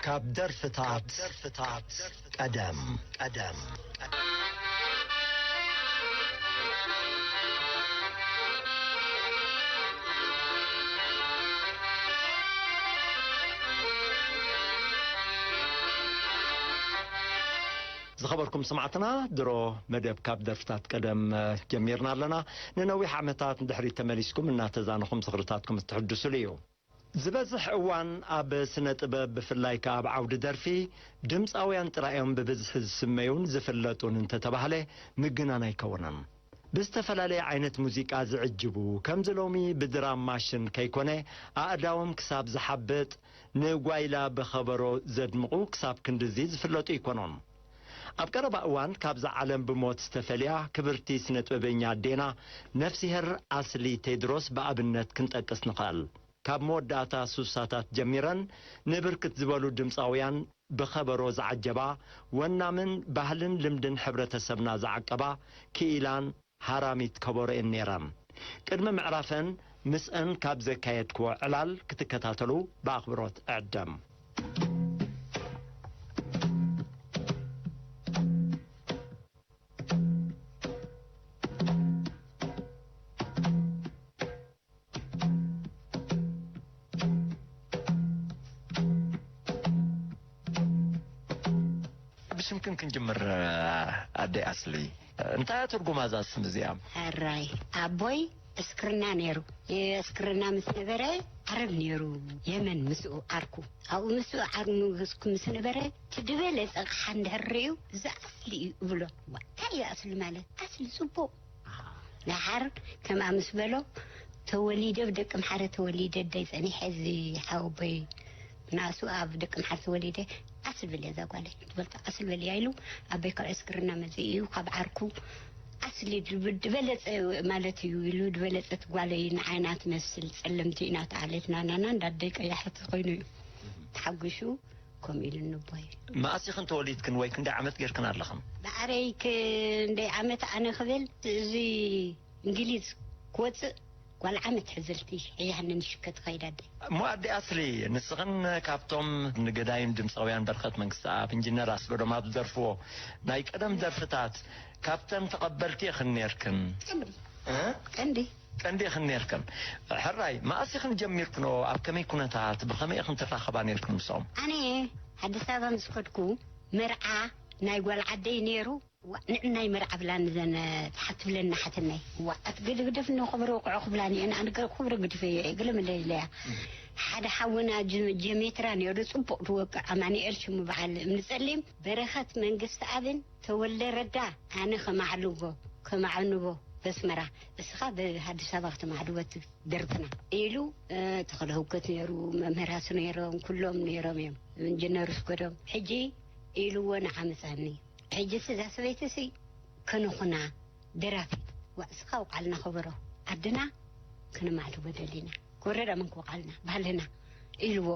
ካብ ደርፍታት ቀደም ቀደም። ዝኸበርኩም ሰማዕትና፣ ድሮ መደብ ካብ ደርፍታት ቀደም ጀሚርና ኣለና። ንነዊሕ ዓመታት ንድሕሪት ተመሊስኩም እናተዛነኹም ዝኽርታትኩም እትሕድሱሉ እዩ። ዝበዝሕ እዋን ኣብ ስነ ጥበብ፣ ብፍላይ ከኣ ኣብ ዓውዲ ደርፊ፣ ድምፃውያን ጥራይ እዮም ብብዝሒ ዝስመዩን ዝፍለጡን እንተተባህለ ምግናን ኣይከውንን። ብዝተፈላለየ ዓይነት ሙዚቃ ዝዕጅቡ፣ ከምዚ ሎሚ ብድራም ማሽን ከይኮነ፣ ኣእዳዎም ክሳብ ዝሓብጥ፣ ንጓይላ ብኸበሮ ዘድምቑ ክሳብ ክንድዚ ዝፍለጡ ኣይኮኑን። ኣብ ቀረባ እዋን ካብዛ ዓለም ብሞት ዝተፈልያ ክብርቲ ስነ ጥበበኛ ኣዴና ነፍስሄር ኣስሊ ቴድሮስ ብኣብነት ክንጠቅስ ንኽእል። ካብ መወዳእታ ሱሳታት ጀሚረን ንብርክት ዝበሉ ድምፃውያን ብኸበሮ ዝዓጀባ፣ ወናምን ባህልን ልምድን ሕብረተሰብና ዝዓቀባ ክኢላን ሃራሚት ከበሮ'የን ነይረን። ቅድሚ ምዕራፈን ምስአን ካብ ዘካየድክዎ ዕላል ክትከታተሉ ብኣኽብሮት እዕድም። ብሽምክን ክንጅምር፣ ኣደይ ኣስሊ። እንታይ እያ ትርጉማ እዛ ስም እዚኣ? ሕራይ ኣቦይ ዕስክርና ነይሩ። ዕስክርና ምስ ነበረ ዓረብ ነይሩ፣ የመን ምስኡ ዓርኩ። ኣብኡ ምስኡ ዓርኩ ምስ ነበረ፣ እቲ ዝበለጸ ኣቕሓ እንድሕር ርእዩ፣ እዚ ኣስሊ እዩ እብሎ። ዋ፣ እንታይ እዩ ኣስሊ ማለት? ኣስሊ ጽቡቕ። ደሓር ከምኣ ምስ በሎ፣ ተወሊደ፣ ብደቂ ኣምሓረ ተወሊደ፣ ደይ ጸኒሐ፣ እዚ ሓወቦይ ናሱ ኣብ ደቂ ኣምሓር ተወሊደ፣ ኣስል በልያ እዛ ጓለይ፣ ትበልቶ ኣስል በልያ ኢሉ፣ ኣቦይ ካብ ዕስክርና መጺኡ እዩ፣ ካብ ዓርኩ ኣስሊ ድብ-፣ ድበለጸ ማለት እዩ ኢሉ፣ ድበለጸት ጓለይ ንዓይና ትመስል፣ ጸለምቲ ኢና ተዓሌትና፣ ናና እንዳደይ ቀያሕቲ ኮይኑ እዩ ተሓጒሹ። ከምኡ ኢሉ ንቦይ። መኣስ ኢኽን ተወሊድክን ወይ ክንደይ ዓመት ጌርክን ኣለኽን? ብዓረይ ክ-፣ ክንደይ ዓመት ኣነ ክብል፣ እዚ እንግሊዝ ክወጽእ ጓል ዓመት ሕዝልቲ ሕያህኒ ንሽከ ትኸይድ ኣደ። እሞ ኣደ ኣስሊ፣ ንስኽን ካብቶም ንገዳይም ድምፃውያን በረኸት መንግስተኣብ፣ ኢንጂነር ኣስገዶም ኣብ ዝደርፍዎ ናይ ቀደም ደርፍታት ካብተን ተቐበልቲ ኢኽን ኔርክን? ቀንዲ። እ? ቀንዲ። ቀንዲ ኢኽን ኔርክን። ሕራይ፣ መኣስ ኢኽን ጀሚርክንኦ? ኣብ ከመይ ኩነታት፣ ብኸመይ ኢኽን ትራኸባ ኔርክን ምስኦም? ኣነ ኣዲስ ኣበባ ምስ ከድኩ፣ መርዓ ናይ ጓል ዓደይ ነይሩ። ዋ፣ ንዕናይ መርዓ ብላኒ ዘን ትሓት ትብለኒ ሓትነይ። ዋ፣ ኣቲ ግድግድፍ ንኽብሪ ውቅዖ ክብላኒ እየን። ኣነ ገ-፣ ክብሪ ግድፍ እየ፣ እየ ገለ መለ ኢለያ። ሓደ ሓውና ጅ-፣ ጀሜትራ ነይሩ፣ ጽቡቕ ዝወቅዕ ኣማኑኤል ሽሙ በዓል እምኒ ጸሊም፣ በረኸት መንግስቲ ኣብን ተወልደ ረዳ፣ ኣነ ከማዕልጎ፣ ከማዕንቦ በስመራ፣ እስኻ ብሃዲስ ኣበባ ከተማዕድቦ ደርፍና ኢሉ፣ እ፣ ተኽለ ህውከት ነይሩ፣ መምህር ሃሱ ነይሮም፣ ኩሎም ነይሮም እዮም። ኢንጂነር ስጎዶም፣ ሕጂ ኢልዎ ንዓመጻኒ። ሕጂ እዛ ሰበይቲ ሲ ከነኹና ደራፊት፣ ዋ፣ እስኻ ውቃልና ከበሮ፣ ዓድና ከነማዕድቦ ደሊና። ከበሮ ዳ መን ክወቃልና? ባህልና ኢልዎ።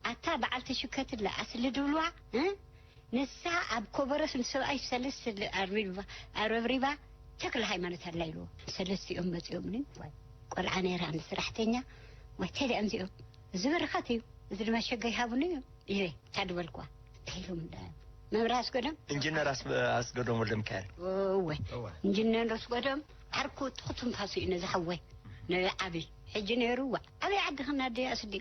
ኣታ በዓልቲ ሽከት ኣላ ኣስሊ ድብልዋ፣ እ? ንሳ ኣብ ከበሮ ንሰብኣይ ሰለስተ ኣርብሪባ፣ ኣረብሪባ ተክለ ሃይማኖት ኣላ ኢልዎ። ሰለስቲኦም መጺኦምኒ። ቆልዓ ነይራ፣ ንሰራሕተኛ። ወይ፣ እንታይ ደኣ እዚኦም? እዚ በረኸት እዩ፣ እዚ ድማ ሸገ ይሃቡኒ እዮም ኢለ፣ እንታይ ድበልኳ? እንታይ ኢሎም እንዳ መብርሃ ኣስገዶም? ኢንጂነር ኣስ-፣ ኣስገዶም ወልደ ሚካኤል። እወ። እወ። ኢንጂነር ኣስገዶም ዓርኩ ትኽትንፋሱ እዩ ነዚ ሓወይ። ነዚ ዓቢ። ሕጂ ነይሩ፣ ዋ፣ ኣበይ ዓዲ ኽናደ ኣስሊ?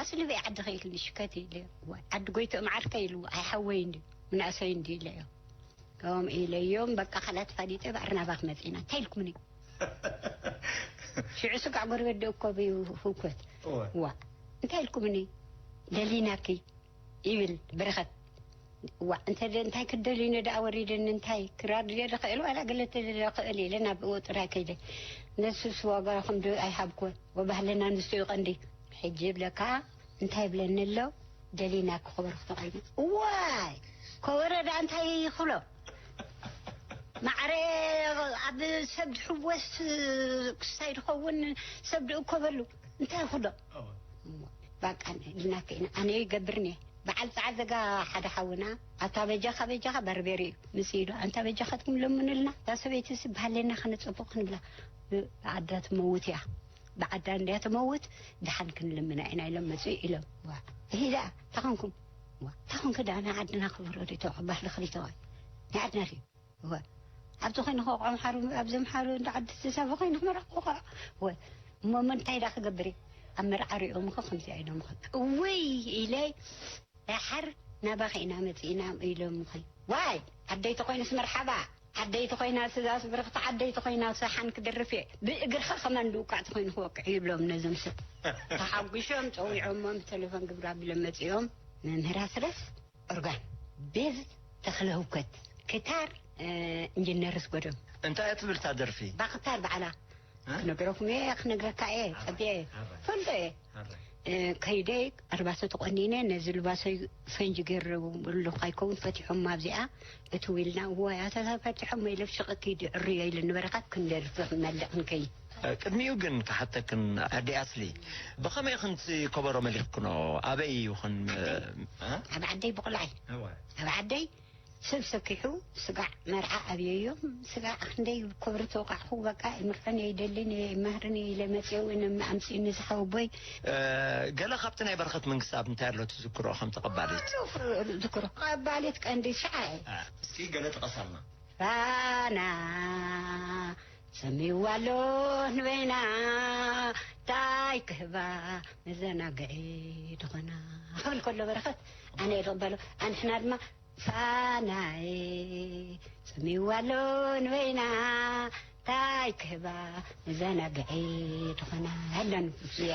ኣስሊ በይ ዓዲ ኸይልኒ ሽከት ኢለ። ዋ፣ ዓዲ ጎይትኦም ዓርከይ ኢሉ፣ ኣይ ሓወይ እንዲ፣ ምናእሰይ እንዲ ኢለዮ። ከምኡ ኢለዮም፣ በቃ፣ ካላት ፋሊጠ፣ ባዕርና ባኽ መጺና። እንታይ ኢልኩምኒ? ሽዑ ስጋዕ ጎረቤት ደእኮ ብዩ ህውከት። እወ። ዋ፣ እንታይ ኢልኩምኒ? ደሊናኪ ይብል በረኸት። ዋ፣ እንተ ደ-፣ እንታይ ክደልዩ ነ ደኣ ወሪደኒ፣ እንታይ ክራር ድየ ድኽእል ዋላ ገለ ተደለ ክእል ኢለ ናብ ብኡ ጥራይ ከይደ። ነሱስ ዋጋኹም ዶ ኣይሃብኩ፣ ወባህልና ንሱ እዩ ቀንዲ። ሕጂ ይብለካ፣ እንታይ ይብለኒ ኣሎ? ደሊና ክኸበርኩ ተቐይመ። ዋይ፣ ከበሮ ደኣ እንታይ ይኽሎ? ማዕረ ኣብ ሰብ ድሕወስ ክሳይ ድኸውን ሰብ ድእከበሉ እንታይ ይኽሎ? እወ። እሞ፣ በቃ፣ ኢልና ከይና፣ ኣነ ይገብርኒ። በዓል ጸዓዘጋ ሓደ ሓውና፣ ኣታ በጃኻ፣ በጃኻ፣ በርቤሪ እዩ፣ ምስ ኢሉ፣ ኣንታ በጃኻትኩም ለምኑልና፣ እታ ሰበይቲ ሲ ብሃሌና ከነጸብቕ ክንብላ፣ ብዓዳ ትመውት እያ፣ ብዓዳ እንድያ ትመውት፣ ደሓን ክንልምና ኢና ኢሎም መጹ ኢሎም። ዋ፣ እሂ ደኣ፣ ተኸንኩም፣ እታ ኾንከ ደኣ ናይ ዓድና ክብሮ ዶ ይተውዖ ባህሊ ክልተ ወይ ናይ ዓድና ድዩ? እወ። ኣብቲ ኾይኑ ከውቅዖ ምሓሩ፣ ኣብዚ ምሓሩ እንዳ ዓዲ ተሳፈ ኾይኑ ክመርዕ ከውቅዖ። እወ። እሞ መን እንታይ ዳ ክገብር እዩ? ኣብ መርዓ ሪኦም ኸ ከምዚኣ ኢሎም ኸ። እውይ ኢለ ደሓር ናባኸ ኢና መጺእና ኢሎም ኸ። ዋይ ዓደይ ተኾይኑስ መርሓባ። ዓደይ ተኾይና ስዛስ ብርኽቲ ዓደይ ተኾይና ሰሓን ክደርፍ እየ። ብእግርኻ ከማን ድውቃዕ ተኾይኑ ክወቅዕ ይብሎም ነዞም ሰብ። ተሓጒሾም ጸዊዖሞም ብተሌፎን ግብረ ኣቢሎም መጺኦም። መምህር ኣስረስ ኦርጋን፣ ቤዝ ተኽለ ህውከት፣ ክታር፣ እ፣ ኢንጂነር ኣስጎዶም። እንታይ እያ ትብል እታ ደርፊ? ባኽታር ባዕላ። እ? ክነግረኩም እየ፣ ክነግረካ እየ፣ ኣረ፣ ጸብየ እየ። ኣረ። ፈልጦ እየ። ኣረ። እ፣ ከይደ ኣልባሶ ተቆኒነ፣ ነዚ ልባሶይ ፈንጂ ገይረሉ ኣይከውን፣ ፈቲሖም ኣብዚኣ፣ እትው ኢልና፣ እዋይ፣ ኣታ ፈቲሖም ኢለ፣ ሽቕ ኪድ ዕርዮ ኢለ ነበረ፣ ካብ ክንደርፍ ክንመልእ ክንከይድ። ቅድሚኡ ግን ክሓተክን ኣዲ ኣስሊ፣ ብኸመይ ኢኽን እቲ ከበሮ መሊኽክኖ? ኣበይ ኢኹን? እ? ኣብ ዓደይ ብቑልዓይ። እወ። ኣብ ዓደይ ሰብ ሰኪሑ ስጋዕ መርዓ ኣብየዮም። ስጋዕ ክንደይ ከብሪ ተወቃዕኹ፣ በቃ ይምርዖን እየ፣ ይደልን እየ፣ ይማህርን እየ ኢለ መፅየው እነ ኣምፅእኒ ዝሓወቦይ። እ፣ ገለ ካብቲ ናይ በረኸት መንግስትኣብ እንታይ ኣሎ ትዝክሮ ከም ተቐባሊት? ዝክሮ ቀባሊት ቀንዲ ሸዓ እየ። እ፣ እስኪ ገለ ጥቀሳልና። ፋና ሰሚዋ ኣሎ ንበይና፣ ታይ ክህባ መዘናግዒ ድኾና ክብል ከሎ በረኸት፣ ኣነ እየ ዝቕበሎ። ኣንሕና ድማ ፋናይ ሰሚዋ ኣሎ ንበይና፣ ታይ ክህባ መዘናግዒ ድኾና ኣለን እያ።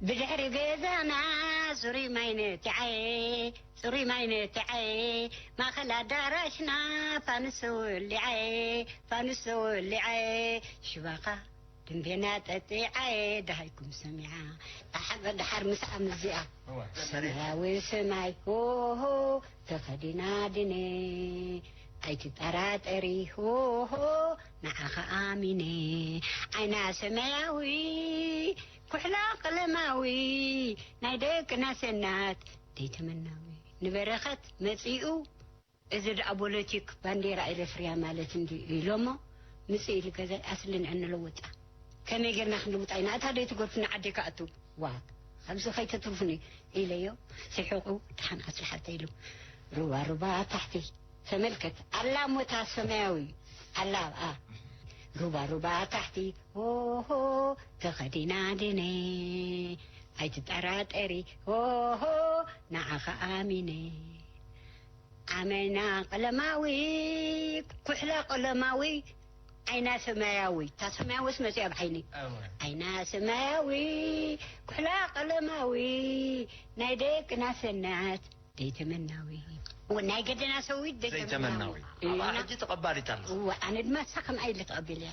ብድሕሪ ገዛና ጽሩይ ማይ ነትዓየ፣ ጽሩይ ማይ ነትዓየ፣ ማእከል ኣዳራሽና ፋኑስ ወሊዓየ፣ ፋኑስ ወሊዓየ፣ ሽባኻ ድምቤና ጠጢዓየ፣ ደሃይኩም ሰሚዓ። ደሓር፣ ደሓር ምስኣ ምዚኣ። እወ። ሰማያዊ ሰማይ፣ ሆሆ፣ ተኸዲና ድነ፣ ኣይትጠራጠሪ፣ ሆሆ፣ ንዓኻ ኣሚነ። ዓይና ሰማያዊ፣ ኩሕላ ቀለማዊ፣ ናይ ደቅና ሰናት፣ ደይተመናዊ። ንበረኸት መጺኡ፣ እዚ ደኣ ቦለቲክ ባንዴራ ኢለ ፍርያ ማለት እንዲ ኢሎሞ፣ ምጽእ ኢሉ ገዛይ ኣስሊ ንዕንለውጣ። ከመይ ጌርና ክንልውጣ ኢና? እታ ደይ ትገድፉ ንዓደይ ክኣቱ። ዋ፣ ኣብዚ ከይተትርፉኒ ኢለዮ። ስሒቑ፣ ደሓን ኣስሊ ሓብተይ ኢሉ። ሩባ ሩባ ታሕቲ ተመልከት። ኣላ ሞታ ሰማያዊ። ኣላ ኣብኣ። ሩባ ሩባ ታሕቲ። ሆሆ፣ ተኸዲና ድነ። ኣይትጠራጠሪ። ሆሆ፣ ንዓኻ ኣሚነ። ዓመና ቀለማዊ፣ ኩሕላ ቀለማዊ፣ ዓይና ሰማያዊ። እታ ሰማያዊስ መጺኣ ኣብ ዓይኒ። እወ። ዓይና ሰማያዊ፣ ኩሕላ ቀለማዊ፣ ናይ ደቅና ሰናት፣ ደይተመናዊ። እወ፣ ናይ ገደና ሰዊት ደይተመናዊ። ዘይተመናዊ። ኣብኣ ሕጂ ተቐባሊት ኣላ። እወ፣ ኣነ ድማ እሳ ከምኣ ኢለ ተቐቢለያ።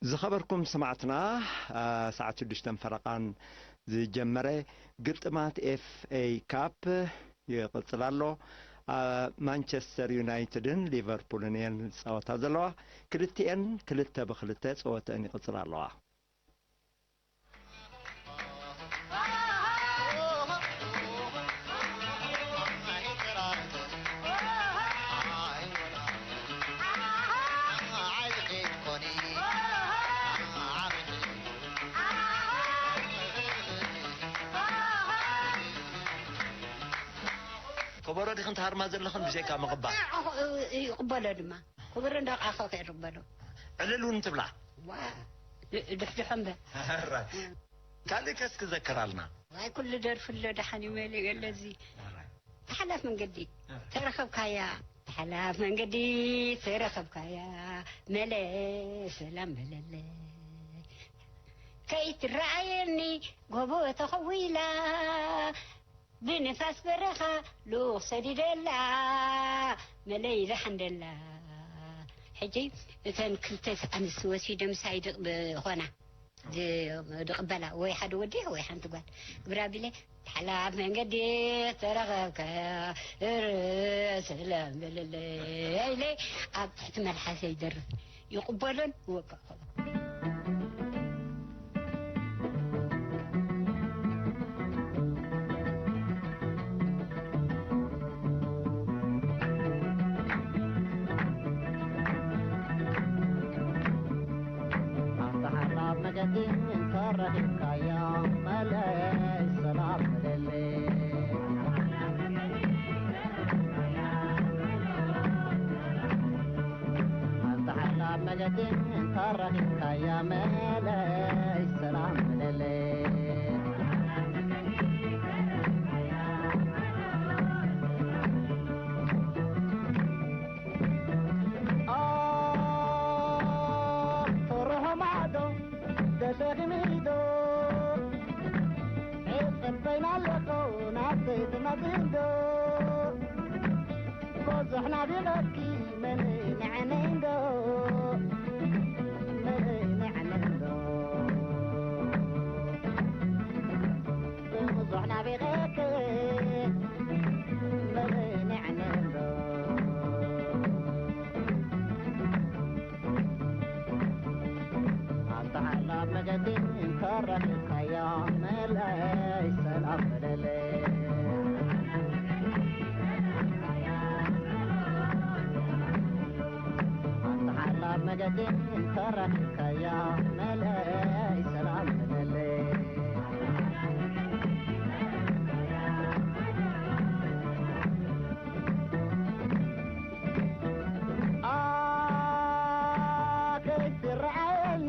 ዝኸበርኩም ሰማዕትና፣ አ፣ ሰዓት ሽዱሽተን ፈረቓን ዝጀመረ ግጥማት ኤፍ ኤ ካፕ ይቕጽል ኣሎ። አ፣ ማንቸስተር ዩናይትድን ሊቨርፑልን እየን ዝጻወታ ዘለዋ። ክልቲኤን ክልተ ብክልተ ጸወተአን ይቕጽላ ኣለዋ። ከበሮ ዲኽን ትሃርማ ዘለኽን ብዘይካ ምቕባል? ይቕበሎ ድማ። ከበሮ እንዳወቃዕካ ከ ይቕበሎ። ዕልል እውን ትብላ? ዋ፣ ድሕድሖ እምበር። ሕራይ። ካልእ ከ እስኪ ዘክራልና። ዋይ፣ ኩሉ ደርፊ ኣሎ፣ ደሓን እዩ መሊኡ ኣሎ እዚ። ሕራይ። ተሓላፍ መንገዲ እ። ተረኸብካያ፣ ተሓላፍ መንገዲ ተረኸብካያ፣ መለ ሰላም በለለ። ከይትረኣየኒ ጎቦ ተኸዊላ፣ ብንፋስ በረኻ ልኡኽ ሰዲደላ፣ መለይ ደሓን ደላ። ሕጂ እተን ክልተ ኣንስቲ ወሲደ ምሳይ ድቕ ብኾና፣ ዝ-፣ ድቕበላ፣ ወይ ሓደ ወዲ ወይ ሓንቲ ጓል። ግብረ ኣቢለ፣ ሓላፍ መንገዲ ተረኸብካያ፣ እረ ሰላም በለለይ ኢለ ኣብ ትሕቲ መልሓሰይ ይደርፍ። ይቕበሎን ይወቅዖን። ኣንታ ሓላፍ መገዲ እንተረኺብካያ፣ መለይ ሰላም በለለይ። ኣንታ ሓላፍ መገዲ እንተረኺብካያ፣ መለይ ሰላም በለለይ። ኣህ፣ ተረኸማዶ ደለኺ ሚዶ፣ ይጽበይና ኣለኹ ናተይ ትመጺ እንዶ። ብዙሕ ናቢቐኪ መለይ ንዓነይ እንዶ፣ መለይ ንዓነይ እንዶ። ብዙሕ ናቢቐኪ መለይ ንዓነይ እንዶ። ኣንታ ሓላፍ መገዲ እንተረኺብካያ፣ መለይ ሰላም በለለይ። ኣንታ ሓላፍ መገዲ እንተረኺብካያ፣ መለይ ሰላም በለለይ። ኣከይ ትረኣየኒ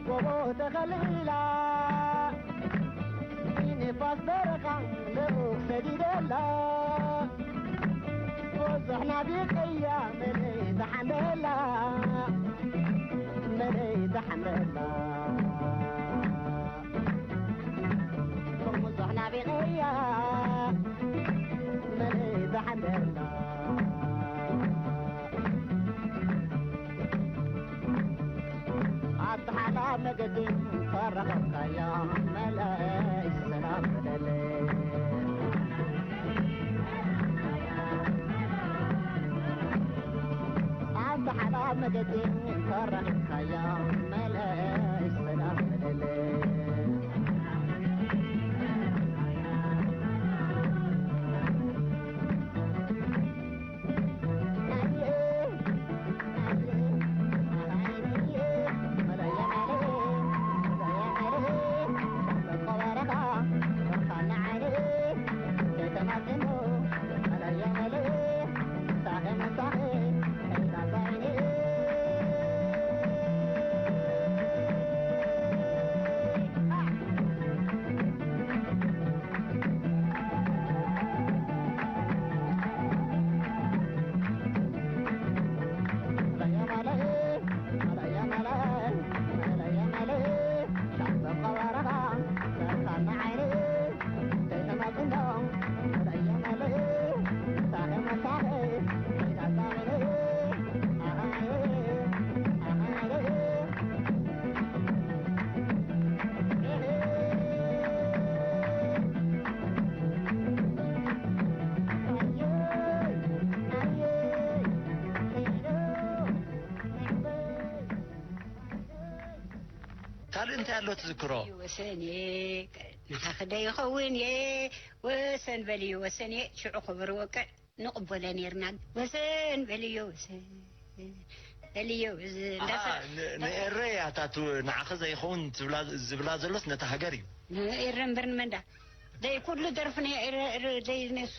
ጎቦ ተኸሊላ፣ ብንፋስ በረኻ ልኡኽ ሰዲደላ። ብዙሕ ናቢቐያ መለይ ደሓን ደላ፣ መለይ ደሓን ደላ። ብዙሕ ናቢቐያ መለይ ደሓን ደላ። ኣታ ሓላፍ መገዲ እንተረኸብካያ፣ መለይ ሰላም በለለይ። ኣታ ሓላፍ መገዲ እንተረኸብካያ፣ መለይ ሰላም በለለይ። ካልእ እንታይ ኣሎ ትዝክሮ? ወሰን እየ፣ ንዓኺ ዶ ይኸውን እየ፣ ወሰን በልዮ፣ ወሰን እየ፣ ሽዑ ክብሪ ወቅዕ ንቕበሎ ነይርና። ወሰን በልዮ፣ ወሰን በልዮ፣ እዚ ኣሃ፣ እንዳሳ-፣ ን-፣ ንኤረ እያ ታቱ ንዓኺ ዘይኸውን ትብላ፣ ዝብላ ዘሎስ ነታ ሃገር እዩ። ንኤረ እምበር ንመንዳ? ደይ ኩሉ ደርፊ ናይ ኤረ፣ ኤረ ደይ ነሱ።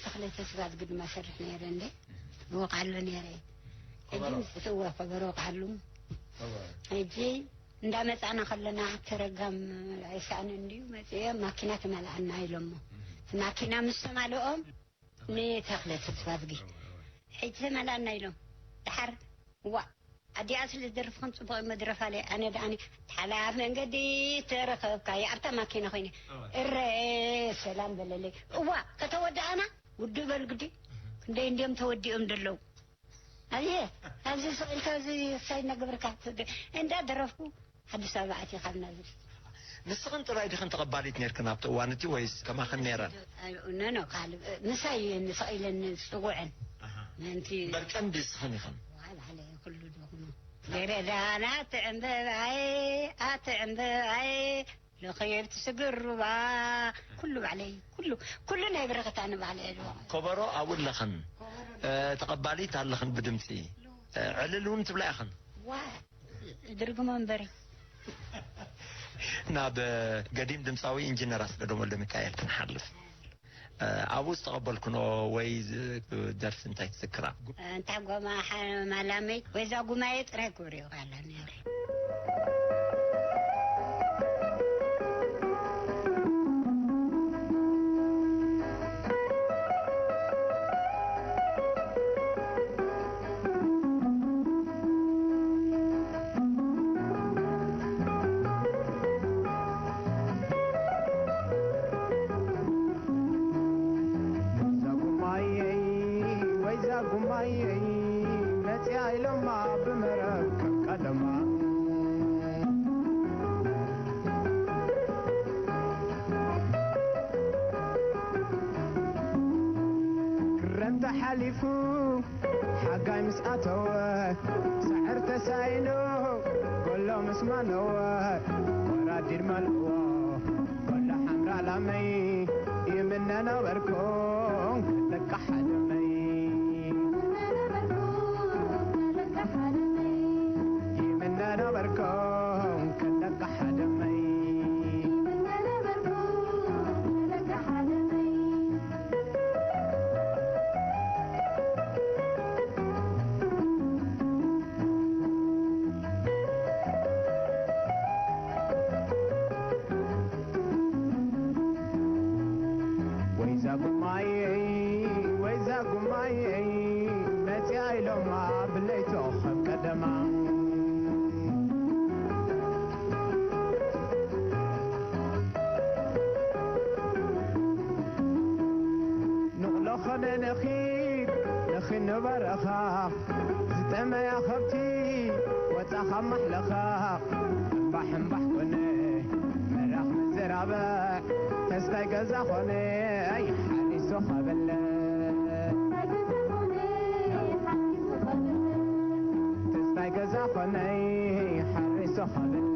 ተኽለ ተስፋዝጊ ድማ ሰርሕ ነይረ እንደ ብወቃሉ ነይረ። ሕጂ ምስ እወ ከበሮ ወቃሉ። ሕጂ እንዳመጻና ከለና ተረጋም ኣይሰኣነ እንድዩ መጽዮ ማኪና ትመልኣና ኢሎሞ። ማኪና ምስ ተማልኦም ንተኽለ ተስፋዝጊ ሕጂ ተመልኣና ኢሎም። ድሓር ዋ ኣዲኣ ስለ ዝደርፍ ከም ጽቡቕ መድረፍ ኣለ። ኣነ ደኣኒ ሓላፍ መንገዲ ተረኸብካ ኣብታ ማኪና ኮይነ እረ ሰላም በለለይ። እዋ ከተወዳኣና ውዱ በል ግዲ ክንደይ እንዲዮም ተወዲኦም ደለዉ። ኣየ ኣብዚ ስቕ ኢልካ እዚ ክሳይ እናገበርካ እንዳ ደረፍኩ ሓዲስ ኣበባ ኣትየ ካብ ናዝሬት ንስኽን ጥራይ ዲኽን ተቐባሊት ኔርክን ኣብቲ እዋን እቲ ወይስ ከማኽን ኔረን? ኖ፣ ኖ፣ ካልእ ምሳይ እየን ስቕ ኢለን ዝጽውዐን። ኣሃ። ምእንቲ እምበር ቀንዲ ንስኽን ኢኽን? ዋይ፣ ባዕለይ ኩሉ ደኹኑ። ገረዳና ኣቲ ዕምበባይ፣ ኣቲ ዕምበባይ፣ ለኸየብቲ ስግር ሩባ፣ ኩሉ ባዕለይ፣ ኩሉ፣ ኩሉ ናይ በረኸት ኣነ ባዕለይ እየ። ከበሮ ኣብኡ ኣለኽን፣ እ፣ ተቐባሊት ኣለኽን ብድምጺ፣ እ፣ ዕልል እውን ትብላ ኢኽን። ዋ፣ ድርግሞ እምበሪ። ናብ ገዲም ድምፃዊ ኢንጂነር ኣስገዶም ወልደ ሚካኤል ክንሓልፍ። እ፣ ኣብኡ ዝተቐበልክኖ ወይ ዝ-፣ ደርፊ እንታይ ትዝክራ? እንታ ጓማ ሓ-፣ ማላመይ ወይዛ ጉማየ ጥራይ ክብርዮ ካላ ነይረ። ወይዛ ጉማየይ፣ ወይዛ ጉማየይ፣ መጽያ ኢሎማ ብመረብ ከም ቀደማ። ክረምቲ ሓሊፉ ሓጋይ ምስ ኣተወ፣ ሳዕሪ ተሳኢኑ ጎሎ ምስ ማነወ፣ ወራዲድ መልእዎ ጎሎ ሓምራ ላመይ፣ ይምነ ነበርኩ ደቂ ሓደመይ። ይምነ ነበርኩ ደቂ ሓደመይ። ወይዛ ጉማየይ፣ ወይዛ ጉማየይ፣ መጽያ ኢሎማ ብለይቶ ከም ቀደማ። ንቕሎ ኾነ ንኺድ፣ ንኺድ ንበረኻ፣ ዝጠመያ ከብቲ ወጻ ካብ ማሕለኻ። እምባሕ እምባሕ ኮነ መራኽ ምዝራበ፣ ተስፋይ ገዛ ኾነ ሓሪሱ ኸበለ። ተስፋይ ገዛ ኾነይ ሓሪሱ ኸብለ።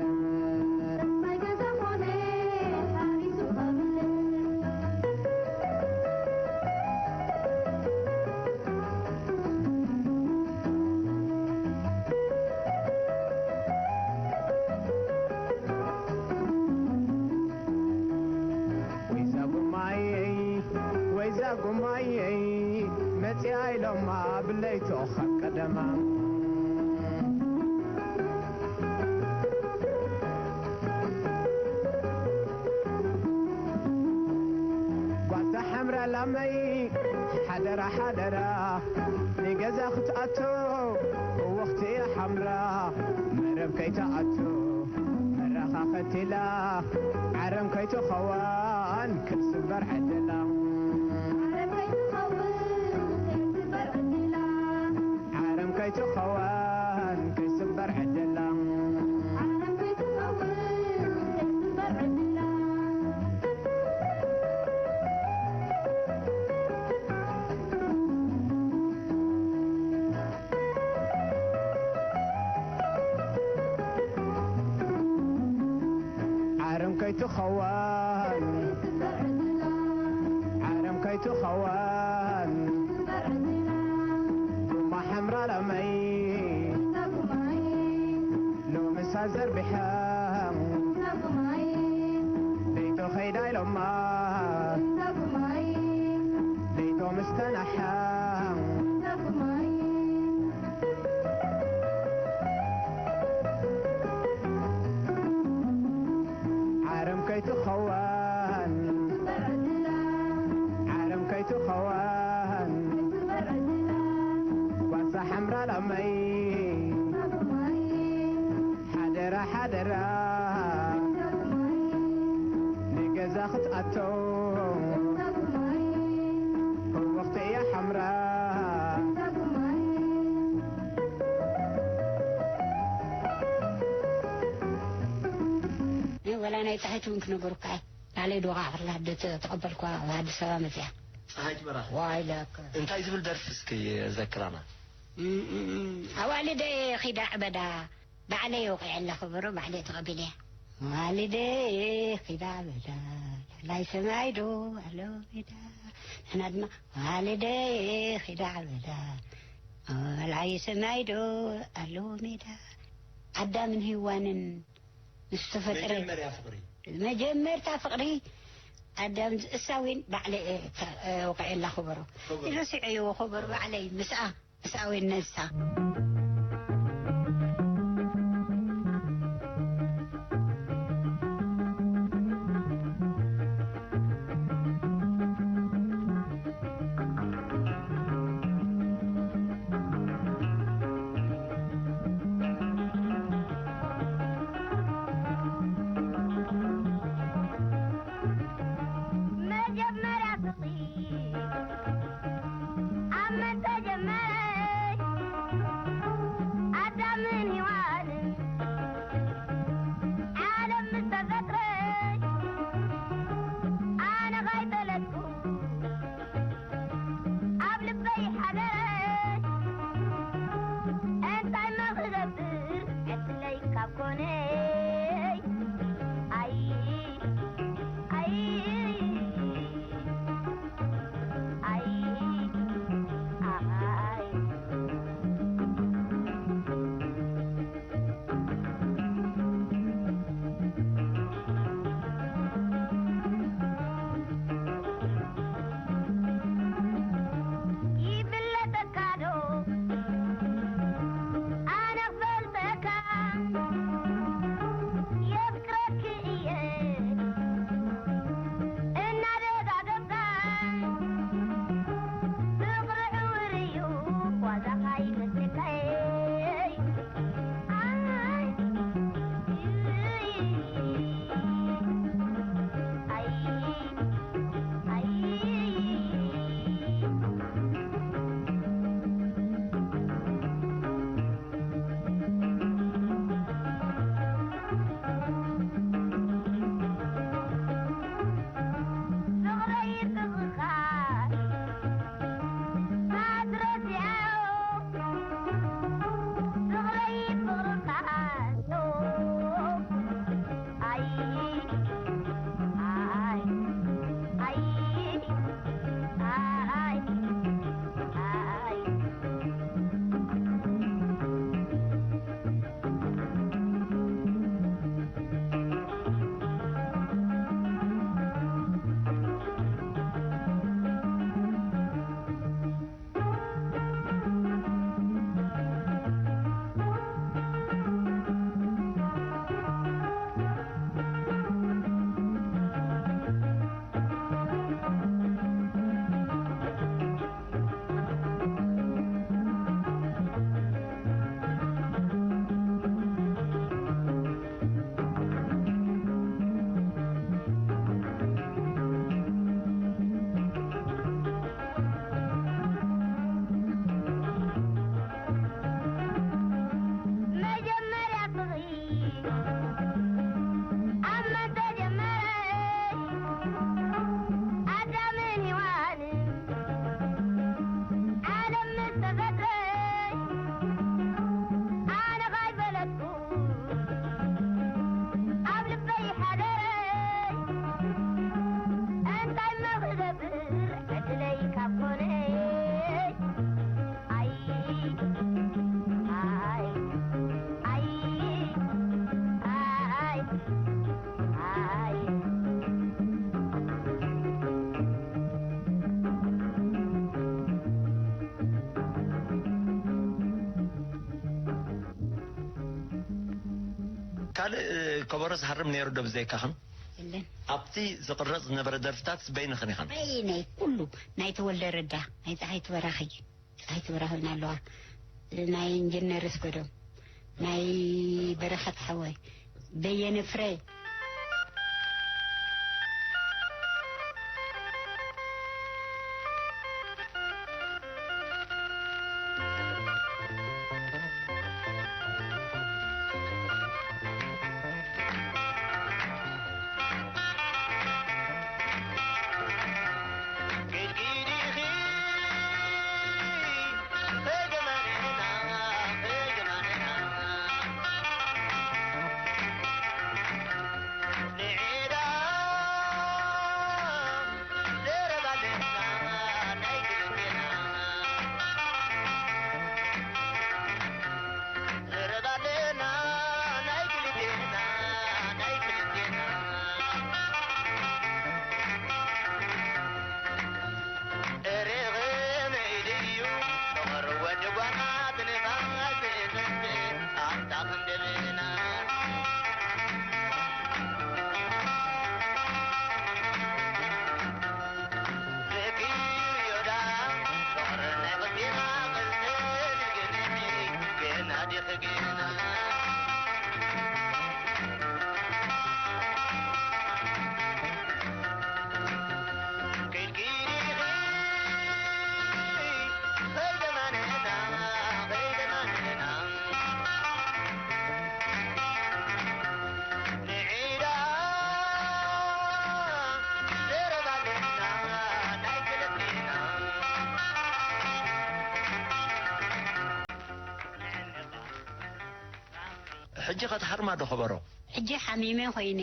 ወይዛ ጉማየይ፣ ወይዛ ጉማየይ፣ መጽያ ኢሎማ ብለይቶ ኻብ ቀደማ። ጓሳ ሓምራ ላመይ፣ ሓደራ፣ ሓደራ፣ ንገዛ ክትኣቱ፣ እወኽቲ እያ ሓምራ፣ መረብ ከይትኣቱ፣ መራኻ ከቲላ፣ ዓረም ከይትኸውን፣ ክትስበር ዕድላ። ዓረም ከይትኸውን፣ ክትስበር ዕድላ። ዓረም ከይትኸውን፣ ከይስበር ዕድላ። ዓረም ከይትኸውን፣ ከይስበር ዕድላ። ዓረም ከይትኸውን፣ ዓረም ከይትኸውን፣ ጉማ ሓምራ ላመይ፣ ሎምሳ ዘርቢሐ፣ ለይቶ ኸይዳ ኢሎማ፣ ለይቶ ምስ ተናሐ። ዓረም ከይትኸውን፣ ዓረም ከይትኸውን፣ ጓሳ ሓምራ ላመይ፣ ሓደራ ሓደራ፣ ንገዛ ክትኣቶ፣ ወቕቲ እያ ሓምራ። ወላ ናይ ጸሓይት እውን ክነገሩካ እየ። ናለይ ዶ ከዓ ክላ ዶ ተ-፣ ተቐበልኳ ኣብ ኣዲስ ኣበባ መጽያ። ጸሓይት በራኺ። ዋይ ለከ። እንታይ ዝብል ደርፊ እስኪ ዘክራና? እም፣ እም፣ እም። ኣዋልደ ኺዳ ዕበዳ፣ ባዕለይ ወቒዐላ ከበሮ፣ ባዕለይ ተቐቢለያ። ኣዋልደ ኺዳ ዕበዳ፣ ላዕላይ ሰማይ ዶ ኣሎ ሜዳ። ንሕና ድማ ኣዋልደ ኺዳ ዕበዳ፣ ላዕላይ ሰማይ ዶ ኣሎ ሜዳ። ኣዳምን ሄዋንን ምስ ተፈጥረ መጀመርያ ፍቕሪ። መጀመርታ ፍቕሪ ኣዳም እሳዊን ባዕለ፣ እ፣ ተ-፣ እ፣ ወቕዐላ ከበሮ። ከበሮ። ኢሉ ስዕይዎ ከበሮ ባዕለይ ምስኣ፣ ምስኣዊን ነሳ። መጀመርያ ፍቕሪ ኣብ መን ተጀመረ? ኣዳምን ሄዋንን ዓለም ምስ ተፈጥረ ኣነ ካይፈለጥኩ ኣብ ልበይ ሓደረ። እንታይ እሞ ክገብር ዕድለይ ካብ ኮነ። ኣይ፣ ኣይ፣ ኣይ፣ ኣይ። ይፍለጠካ ዶ ኣነ ክፈልጠካ፣ የፍቅረኪ እየ እናደጋገፍካ። ፍቕሪ ዕውር እዩ ዋዛኻ ይመስለካ። ኣይ፣ ኣይ፣ ኣይ፣ ኣይ። ፍቕረይ ፍቕርኻ ማትረሲያዮ፣ ፍቕረይ ፍቕርኻዮ። ኣይ፣ ኣይ፣ ኣይ፣ ኣይ፣ ኣይ። መጀመርያ ፍቕሪ ኣብ መን ተጀመረ? ኣዳምን ሄዋንን ዓለም ምስ ተፈጥረ ኣነ ካይፈለጥኩ ኣብ ልበይ ሓደረ። እንታይ እሞ ክገብር ዕድለይ ካብ ኮነ። ኣይ፣ ኣይ፣ ኣይ፣ ኣይ፣ ኣይ። ካልእ፣ እ፣ ከበሮ ዝሃርም ነይሩ ዶ ብዘይካኽን? የለን። ኣብቲ ዝቕረጽ ዝነበረ ደርፍታት በይንኽን ኢኽን? በይነይ ኩሉ፣ ናይ ተወልደ ረዳ፣ ናይ ፀሓይቱ በራኺ፣ ፀሓይቱ በራኺ እውን ኣለዋ፣ ናይ ኢንጂነር እስገዶም፣ ናይ በረኸት ሓወይ፣ በየነ ፍረ። ሕጂ ኸትሃርማ ዶ ከበሮ? ሕጂ ሓሚመ ኮይነ፣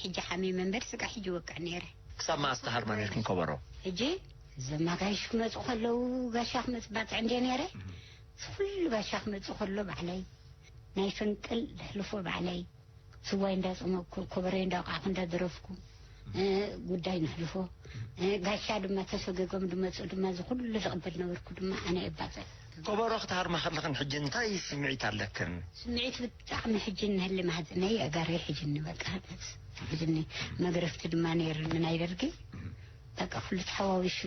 ሕጂ ሓሚመ እምበር ስጋ ሕጂ ወቅዕ ነይረ። ክሳብ መኣስ ትሃርማ ነርክን ከበሮ? ሕጂ እዞም ኣጋይሽ ክመፁ ከለዉ፣ ጋሻ ክመፁ ባፅዕ እንደ ነይረ፣ እዚ ኩሉ ጋሻ ክመፁ ከሎ ባዕለይ ናይ ፈንቅል ዘሕልፎ ባዕለይ፣ ስዋይ እንዳፀመቅኩ፣ ኮበረይ እንዳወቃዕኩ እንዳደረፍኩ፣ ጉዳይ ነሕልፎ። ጋሻ ድማ ተሰገጎም ድመፁ ድማ እዚ ኩሉ ዝቕበል ነበርኩ ድማ ኣነ እባፅዕ። ከበሮ ክትሃርማ ከለኽን ሕጂ እንታይ ስምዒት ኣለክን? ስምዒት ብጣዕሚ ሕጂ እንህሊ ማህፀነይ ኣጋረይ ሕጅኒ በቃ ሕጅኒ። መግረፍቲ ድማ ነይርኒ ናይ ደርጊ። በቃ ኩሉ ተሓዋዊሱ።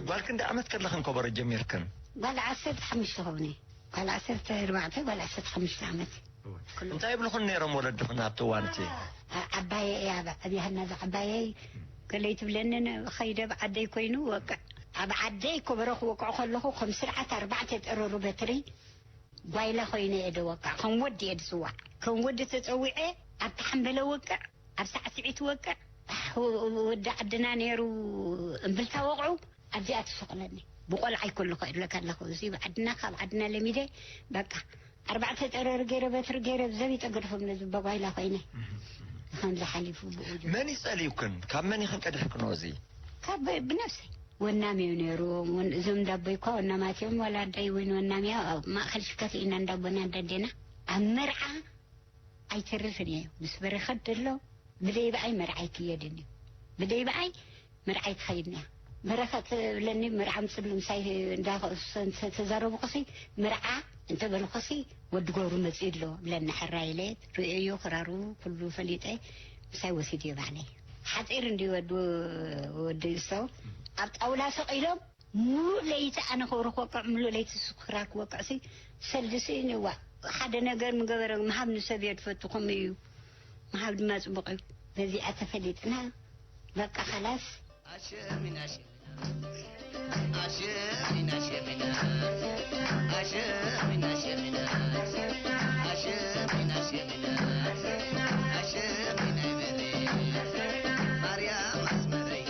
ጓል ክንደይ ዓመት ከለኽን ከበሮ ጀሚርክን? ጓል ዓሰርተ ሓሙሽተ ኸውኒ። ጓል ዓሰርተ ኣርባዕተ ጓል ዓሰርተ ሓሙሽተ ዓመት። እንታይ ይብልኹን ነይሮም ወለድኽን ኣብቲ እዋን እቲ? ዓባየ እያ ኣብያህና ዝዓባየይ። ገለይ ትብለንን ኸይደ ኣብ ዓደይ ኮይኑ ወቅዕ ኣብ ዓደይ ኮበሮ ክወቅዖ ከለኹ ከም ስርዓት ኣርባዕተ ጠረሩ በትሪ ጓይላ ኮይነ እየ ደወቅዕ። ከም ወዲ እየ ድስዋዕ። ከም ወዲ ተፀዊዐ ኣብቲ ሓምበለ ወቅዕ፣ ኣብ ሳዕስዒት ወቅዕ። ወዲ ዓድና ነይሩ እምብልታ ወቕዑ ኣብዚኣ ትስቕለኒ። ብቆልዓ ይኮሉ ከእድለካ ኣለኹ እዚ ዓድና ካብ ዓድና ለሚደ በቃ ኣርባዕተ ጠረር ገይረ በትሪ ገይረ ብዘብ ይጠገድፎም ነዚ በጓይላ ኮይነ። ከምዚ ሓሊፉ ብኡ ጀ- መን ይጸልዩክን? ካብ መን ኢኽን ቀዲሕክንዎ እዚ? ካብ ብ- ብነፍሰይ ወናም እዩ ነይሩ። ወን- እዞም እንዳቦይ እኳ ወናማት እዮም። ዋላ ኣዳይ እውን ወናም እያ። ኣብ ማእኸል ሽከት ኢና እንዳቦና እንዳዴና ኣብ መርዓ ኣይተርፍን እየ። ምስ በረኸት ደሎ ብደይ ብኣይ መርዓ ኣይክየድን እዩ። ብደይ ብኣይ መርዓ ኣይትኸይድን እያ። በረኸት ብለኒ መርዓ ምፅሉ ምሳይ እንዳተዛረቡ ኸሲ መርዓ እንተበሉ ኸሲ ወዲ ገብሩ መፅኡ ኣሎ ብለኒ። ሕራይ ኢለ ርእየዮ ክራሩ ኩሉ ፈሊጠ ምሳይ ወሲድ እየ ባዕለይ። ሓፂር እንዲ ወዲ ወዲ ሰው ኣብ ጣውላ ሰቕ ኢሎም ሙሉእ ለይቲ ኣነ ከብሪ ክወቅዕ ሙሉእ ለይቲ ስኩራ ክወቅዕ ሲ ሰልዲ ስኢኒ እዋ ሓደ ነገር ምገበረ ምሃብ ንሰብ እየ ድፈቱ ከምኡ እዩ ምሃብ ድማ ፅቡቅ እዩ በዚኣ ተፈሊጥና በቃ ካላስ ኣሸሚና ኣሸሚና ኣሸሚና ኣሸሚና ኣሸሚና ኣሸሚና ኣሸሚና ኣሸሚና ኣሸሚና ኣሸሚና ይበሬ ማርያም ኣስመረይ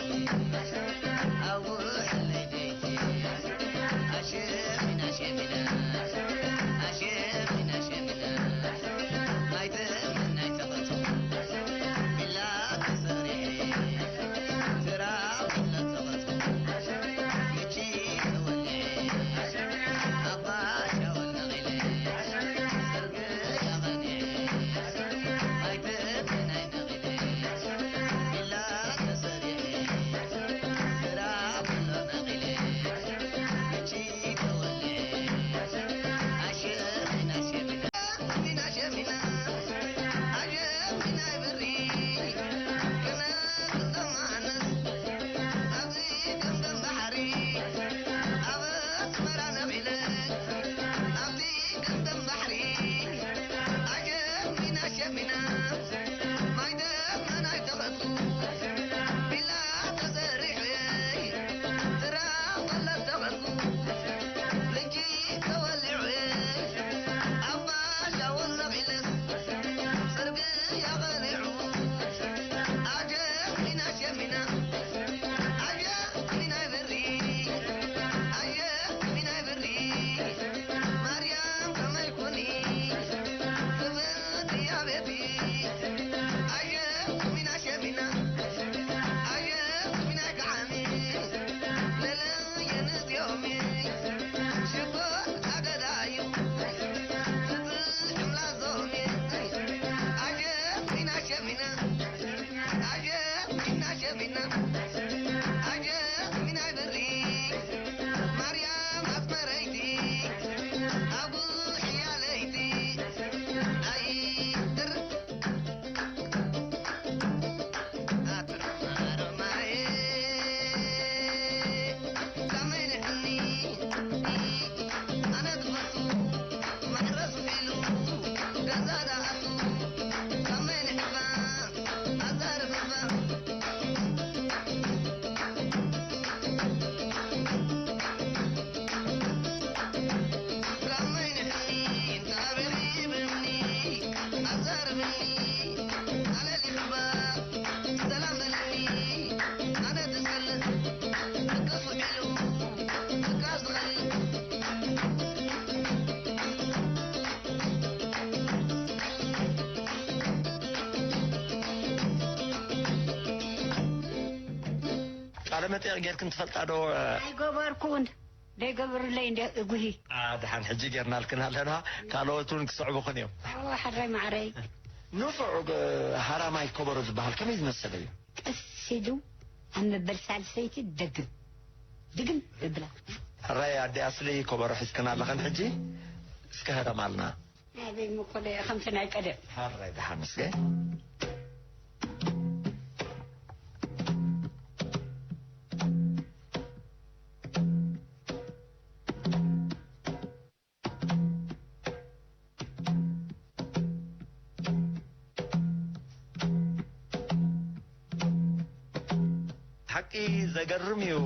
መጠየቕ ጌርክን ትፈልጣ ዶ? ኣይገበርኩን። ደይገበሩለይ እንደ እጉሂ። ኣ፣ ደሓን ሕጂ ጌርናልክን ኣለና። ካልኦት እውን ክስዕቡኽን እዮም። ኣዎ፣ ሕራይ ማዕረይ። ንፉዕ፣ እ፣ ሃራማይ ከበሮ ዝበሃል ከመይ ዝመሰለ እዩ? ቀስ ኢሉ ኣብ መበል ሳልሰይቲ ደግም፣ ድግም ዘብላ። ሕራይ ኣደ ኣስሊ፣ ከበሮ ሒዝክን ኣለኽን ሕጂ። እስከ ህረማልና። ኣበይ ምኮነ ከምቲ ናይ ቀደም። ሕራይ ደሓን እስከ። ሓቂ ዘገርም እዩ።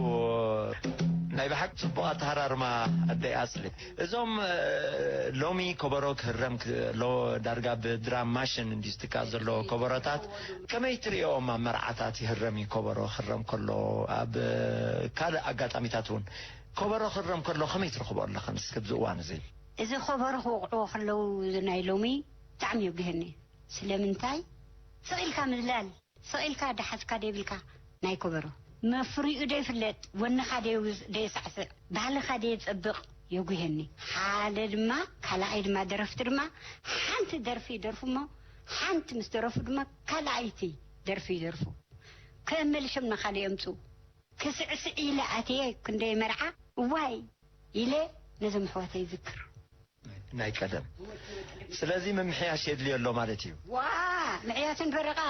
ናይ ብሓቂ ጽቡቕ ኣተሃራርማ ኣደይ ኣስሊ። እዞም፣ እ፣ ሎሚ ከበሮ ክህረም ክ-፣ ሎ-፣ ዳርጋ ብድራም ማሽን እንድዩ ዝትካእ ዘሎ ከበሮታት፣ ከመይ ትርእዮም? ኣብ መርዓታት ይህረም እዩ ከበሮ ክህረም ከሎ፣ ኣብ ካልእ ኣጋጣሚታት እውን ከበሮ ክህረም ከሎ ከመይ ትረኽቦ ኣለኽን? እስኪ ኣብዚ እዋን እዚ። እዚ ከበሮ ክወቕዕዎ ከለዉ፣ እዚ ናይ ሎሚ ብጣዕሚ የጉህየኒ። ስለምንታይ? ስቕ ኢልካ ምዝላል፣ ስቕ ኢልካ ደሓዝካ ደይብልካ ናይ ከበሮ። መፍሪኡ ደይፍለጥ፣ ወንኻ ደይውዝ-፣ ደየሳዕስዕ፣ ባህልኻ ደየጸብቕ የጉህየኒ። ሓደ ድማ፣ ካልኣይ ድማ ደረፍቲ ድማ ሓንቲ ደርፊ ይደርፉ እሞ፣ ሓንቲ ምስ ደረፉ ድማ ካልኣይቲ ደርፊ ይደርፉ። ከመልሾም ንኻልእ የምጽኡ። ክስዕስዕ ኢለ ኣትየ ክንደይ መርዓ፣ እዋይ ኢለ ነዞም ኣሕዋተይ ይዝክር። ናይ ቀደም። ስለዚ ምምሕያሽ የድልዮ ኣሎ ማለት እዩ። ዋ፣ ምሕያሽን ፈረቓ።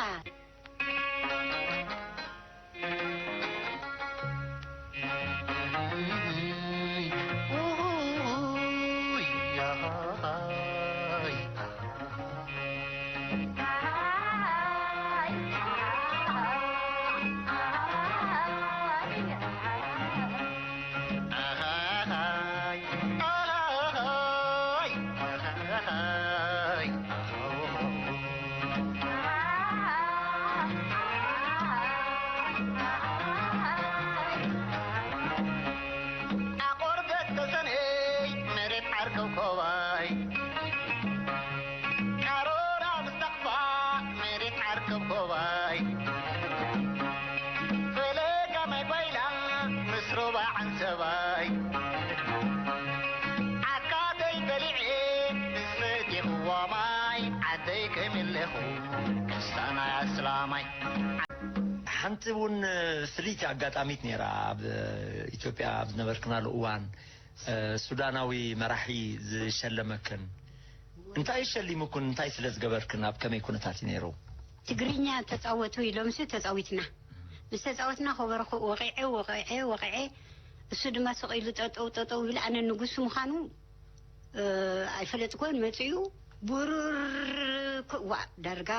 ኣቆርደት ተሰነይ መሬት ዓርከብኮባይ፣ ቃሮራ ምስ ተኽፋ መሬት ዓርከብኮባይ፣ ፈለጋ ማይ ጓይላ ምስ ሩባ ዓንሰባይ፣ ዓካተይ በሊዐ ምስ ሰቲኽዋ ማይ፣ ዓደይ ከመለኹ ክሳናይ ኣስላማይ። ሓንቲ እውን ፍልይቲ ኣጋጣሚት ነይራ። ኣብ ኢትዮጵያ ኣብ ዝነበርክናሉ እዋን፣ እ፣ ሱዳናዊ መራሒ ዝሸለመክን፣ እንታይ ሸሊሙክን? እንታይ ስለ ዝገበርክን? ኣብ ከመይ ኩነታት እዩ ነይሩ? ትግርኛ ተጻወቱ ኢሎምሲ ተጻዊትና። ምስ ተጻወትና ከበሮ ወቒዐ፣ ወቒዐ፣ ወቒዐ። እሱ ድማ ስቕ ኢሉ ጠጠው፣ ጠጠው ይብል። ኣነ ንጉስ ምዃኑ እ፣ ኣይፈለጥኩን። መጺኡ ብሩር ክ-፣ ዋ፣ ዳርጋ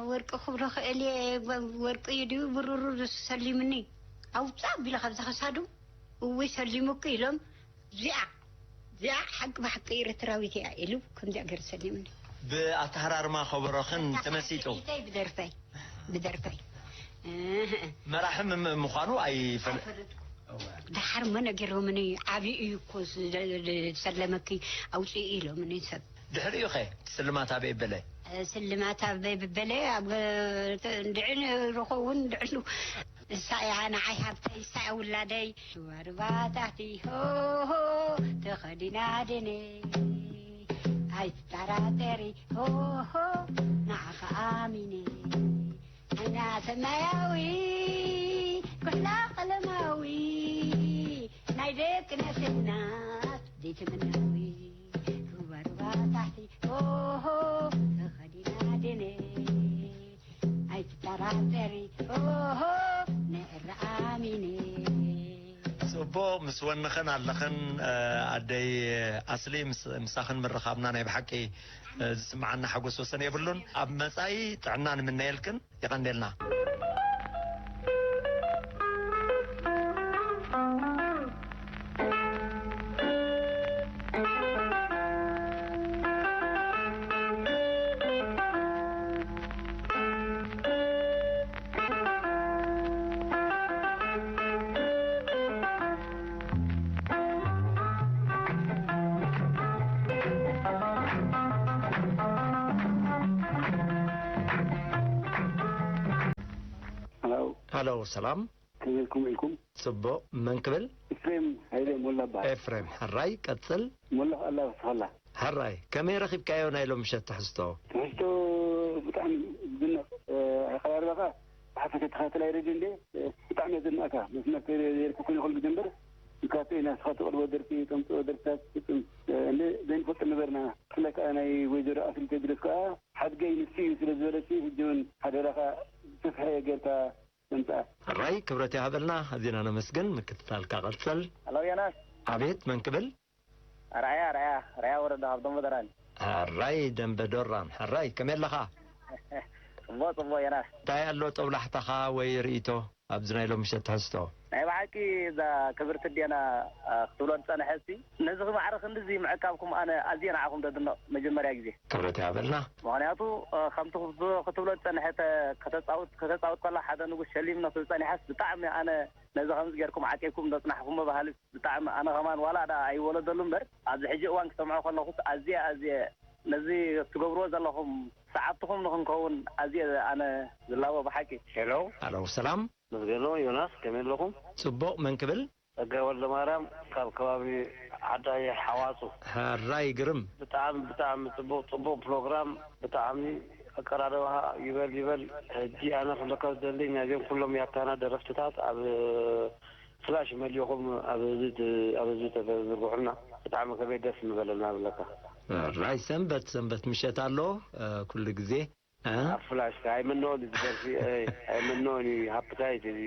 ወርቂ ክብሎ ክእል እየ። ወ-፣ ወርቂ እዩ ድዩ ብሩር ሰሊሙኒ? ኣውጻ ኣቢለ ካብዛ ክሳዱ፣ እውይ ሰሊሙኪ ኢሎም፣ እዚኣ፣ እዚኣ ሓቂ ብሓቂ ኤርትራዊት እያ ኢሉ ከምዚኣ ገይሩ ሰሊሙኒ። ብኣተሃራርማ ከበሮኽን ተመሲጡ። ብደርፈይ፣ ብደርፈይ። እህ። መራሒ ም-፣ ምዃኑ ኣይፈል-፣ ኣይፈለጥኩ። እወ። ደሓር መ ነጊሮምኒ፣ ዓብዪ እዩ እኮ ዝ-፣ ዝ-፣ ዝሰለመኪ ኣውፅኢ ኢሎምኒ ሰብ። ድሕሪኡ ኸ ስልማት ኣበይ በለ? ስልማት ኣበይ በለ? ኣብ እንድዕን ርኾውን እንድዕኑ። እሳ እያ ንዓይ ሃብተይ፣ እሳ እያ ውላደይ። ሽዋርባ ታሕቲ ሆሆ ተኸዲና ደኔ። ኣይትጠራጠሪ ሆሆ ንዓኻ ኣሚነ። ዓይና ሰማያዊ፣ ኩሕላ ቀለማዊ፣ ናይ ደቂ ነፍሲ እናት ዘይትምናዊ። ሩባ ሩባ ታሕቲ፣ ኦሆ፣ ተኸዲና ድነ። ኣይትጠራጠሪ፣ ኦሆ፣ ንዕረ ኣሚነ። ጽቡቕ፣ ምስ ወንኽን ኣለኽን፣ እ፣ ኣደይ ኣስሊ፣ ምስ-፣ ምሳኽን ምርኻብና ናይ ብሓቂ፣ እ፣ ዝስምዓና ሓጎስ ወሰን የብሉን። ኣብ መጻኢ ጥዕና ንምነየልክን። የቐንደልና። ሃሎ። ሃሎ፣ ሰላም። ከመይ ኢልኩም ውዒልኩም? ጽቡቕ። መን ክብል? ኤፍሬም ሃይለ ሞላ እበሃል። ኤፍሬም፣ ሕራይ፣ ቀጽል። ሞላ ከኣ ኣላበስኻላ። ሕራይ፣ ከመይ ረኺብካዮ ናይ ሎሚ ምሸት ትሕዝቶ? ትሕዝቶ ብጣዕሚ ዝድነቕ፣ እ፣ ኣቐራርባኻ ብሓፈሻ ተኸታታላይ ሬድዮ እንደ፣ እ፣ ብጣዕሚ እየ ዘድንቐካ። መስመር ተይረ-፣ የርኩ ኩነ ኩሉ ግዜ እምበር፣ ንካቶ ኢና ንስኻ ተቕርቦ ደርፊ፣ ተምጽኦ ደርፍታት፣ እ፣ እንደ ዘይንፈልጦ ነበርና። ብፍላይ ከኣ ናይ ወይዘሮ ኣስሊ ቴድሮስ ከኣ ሓድገይ ንሱ እዩ ስለ ዝበለሲ፣ ሕጂ እውን ሓደራኻ ሰፍሐ ጌርካ ተምጽኣ። ሕራይ ክብረት ይሃበልና፣ ኣዚና ነመስግን። ምክትታልካ ቀጽል። ኣለው ዮናስ። ኣቤት፣ መን ክብል? ኣርኣያ፣ ኣርኣያ፣ ኣርኣያ ወረዳ ካብ ደንበ ደራን። ሕራይ ደንበ ዶራን፣ ሕራይ፣ ከመይ ኣለኻ? ጽቡቕ፣ ጽቡቕ ዮናስ። እንታይ ኣሎ ጦብላሕታኻ ወይ ርእይቶ ኣብዚ ናይ ሎሚ ምሸት ትሕዝቶ? ናይ ብሓቂ እዛ ክብርቲ ኣዴና፣ ኣ፣ ክትብሎ ዝጸንሐትሲ፣ ነዚ ማዕረ ክንድዚ ምዕቃብኩም ኣነ ኣዝየ ንዓኹም ዘድንቕ መጀመርያ ግዜ። ክብረት ይሃበልና። ምኽንያቱ፣ እ፣ ከምቲ ክብ-፣ ክትብሎ ዝጸንሐት፣ እ፣ ከተጻውት፣ ከተጻውት ከላ ሓደ ንጉስ ሸሊም ነቲ ዝጸኒሓስ ብጣዕሚ ኣነ ነዚ ከምዚ ጌርኩም ዓቂብኩም ዘጽናሕኩሞ ባህሊ ብጣዕሚ ኣነ ከማን ዋላ ደኣ ኣይወለደሉ እምበር ኣብዚ ሕጂ እዋን ክሰምዖ ከለኹስ ኣዝየ፣ ኣዝየ ነዚ ትገብርዎ ዘለኹም ሰዓብትኹም ንኽንከውን ኣዝየ ኣነ ዝላቦ ብሓቂ። ሄሎ። ሃሎ፣ ሰላም። መስገኖ ዮናስ፣ ከመይ ኣለኹም? ጽቡቕ፣ መን ክብል? ጸጋይ ወልደማርያም ካብ ከባቢ ዓዳይ ሓዋጹ። ሕራይ ግርም። ብጣዕሚ፣ ብጣዕሚ ጽቡቕ፣ ጽቡቕ ፕሮግራም፣ ብጣዕሚ ኣቀራርባኻ ይበል ይበል። ሕጂ ኣነ ክብለካ ዝደሊ፣ ናይዞም ኩሎም ያታና ደረፍትታት ኣብ ፍላሽ መሊእኹም ኣብ ህዝቢ ት-፣ ኣብ ህዝቢ ተዘርግሑልና፣ ብጣዕሚ ከመይ ደስ ምበለና እብለካ። ሕራይ ሰንበት፣ ሰንበት ምሸት ኣሎ፣ እ፣ ኩሉ ግዜ። እ? ኣብ ፍላሽ ከ ኣይምነኦን እዩ ዝደርፊ፣ እ፣ ኣይምነኦን እዩ ሃፕታይት እዚ፣